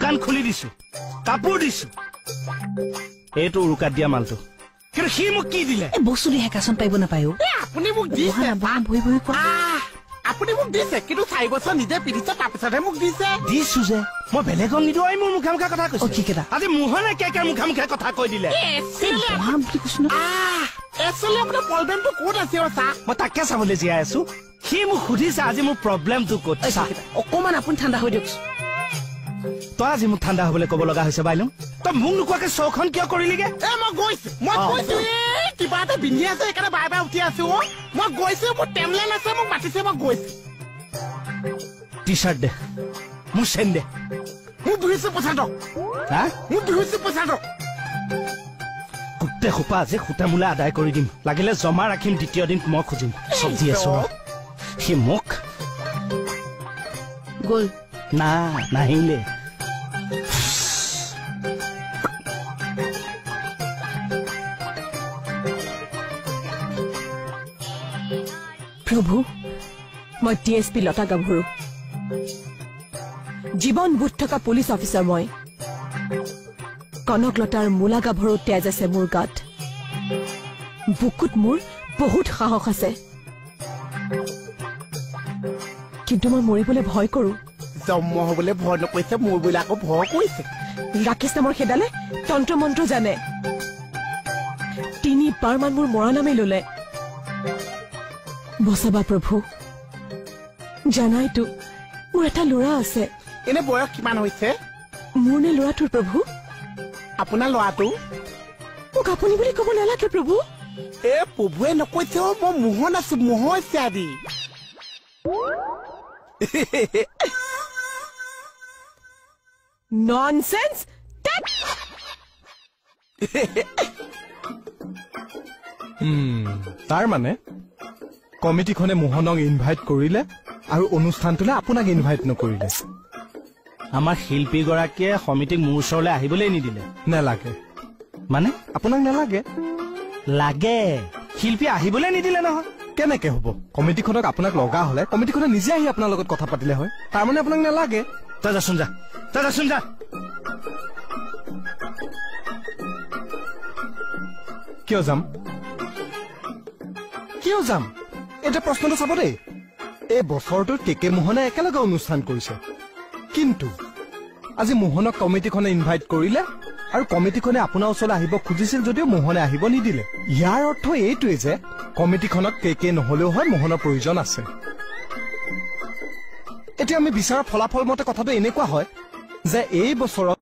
দোকান খুলি দিছো, কাপোৰ দিছো, এইটো উৰুকাত দিয়া মালটো। কিন্তু সি মোক কি দিলে? বস্তু হেকাচোন পাৰিব নাপায়ো। আপুনি মোক দিছে, আপুনি মোক দিছে, কিন্তু 4 বছৰ নিজে পিন্ধিছে, তাৰপিছতহে মোক দিছে। দিছো যে মই বেলেগক নিদিওঁ। এই মোৰ মুখে মুখে কথা কৈছে। আজি মোহনে কে কে মুখে মুখে কথা কৈ দিলে। মই তাকে চাবলৈ জীয়াই আছো। সি মোক সুধিছে আজি মোৰ প্ৰব্লেমটো ক'ত। অকমান আপুনি ঠাণ্ডা হৈ দিয়কচোন। তই আজি মোক ঠাণ্ডা হবলৈ ক'ব লগা হৈছে বাইলুং। তই মোক নোকোৱাকে শ্ব'খন কিয় কৰিলিগে? মই গৈছো, মই গৈছো, কিবা এটা বিন্ধি আছে সেইকাৰণে বাৰে বাৰে উঠি আছো। মই গৈছো, মোৰ টেমলেন আছে, মোক মাতিছে, মই গৈছো। টি চাৰ্ট দে, মোৰ চেন দে, মোক বিহুছে পইচা দক। হা, মোক বিহুছে পইচা দক। গোটেই সোপা আজি সূতা মূলা আদায় কৰি দিম, লাগিলে জমা ৰাখিম, দ্বিতীয় দিন মই খুজিম। চব দি আছো। সি মোক গ'ল না নাহিলে। প্ৰভু, মই ডি এছ পি লতা গাভৰু, জীৱন বোধ থকা পুলিচ অফিচাৰ মই। কনকলতাৰ মূলা গাভৰু তেজ আছে মোৰ গাত, বুকুত মোৰ বহুত সাহস আছে, কিন্তু মই মৰিবলৈ ভয় কৰো। জন্ম হবলৈ ভয় নকৰিছে, মৰিবলৈ আকৌ ভয় কৰিছে। ৰাকেশ নামৰ সেইডালে তন্ত্ৰ মন্ত্ৰ জানে, 3 বাৰমান মোৰ মৰা নামেই ললে। বচাবা প্ৰভু, জানাইতো মোৰ এটা ল'ৰা আছে। এনে বয়স কিমান হৈছে মোৰ নে ল'ৰাটোৰ? প্ৰভু, আপোনাৰ ল'ৰাটো। মোক আপুনি বুলি ক'ব নালাগে প্ৰভু। এ প্ৰভুৱে নকৈছে, মই মোহন আছো, মোহন আদি। ননচেন্স। তাৰ মানে কমিটিখনে মোহনক ইনভাইট কৰিলে আৰু অনুষ্ঠানটোলৈ আপোনাক ইনভাইট নকৰিলে। আমাৰ শিল্পীগৰাকীয়ে সমিতিক মোৰ ওচৰলৈ আহিবলৈ নিদিলে। নেলাগে মানে? আপোনাক নেলাগে? লাগে, শিল্পী আহিবলৈ নিদিলে নহয়। কেনেকে হ'ব? কমিটিখনক আপোনাক লগা হলে কমিটিখনে নিজে আহি আপোনাৰ লগত কথা পাতিলে হয়। তাৰমানে আপোনাক নেলাগে। তই যাচোন যা, তই যাচোন যা। কিয় যাম, কিয় যাম? এতিয়া প্ৰশ্নটো চাব দেই। এই বছৰটোত কে কে মোহনে একেলগে অনুষ্ঠান কৰিছে, কিন্তু আজি মোহনক কমিটিখনে ইনভাইট কৰিলে আৰু কমিটিখনে আপোনাৰ ওচৰলৈ আহিব খুজিছিল যদিও মোহনে আহিব নিদিলে। ইয়াৰ অৰ্থ এইটোৱে যে কমিটিখনক কে কে নহলেও হয়, মোহনৰ প্ৰয়োজন আছে। এতিয়া আমি বিচৰা ফলাফল মতে কথাটো এনেকুৱা হয় যে এই বছৰত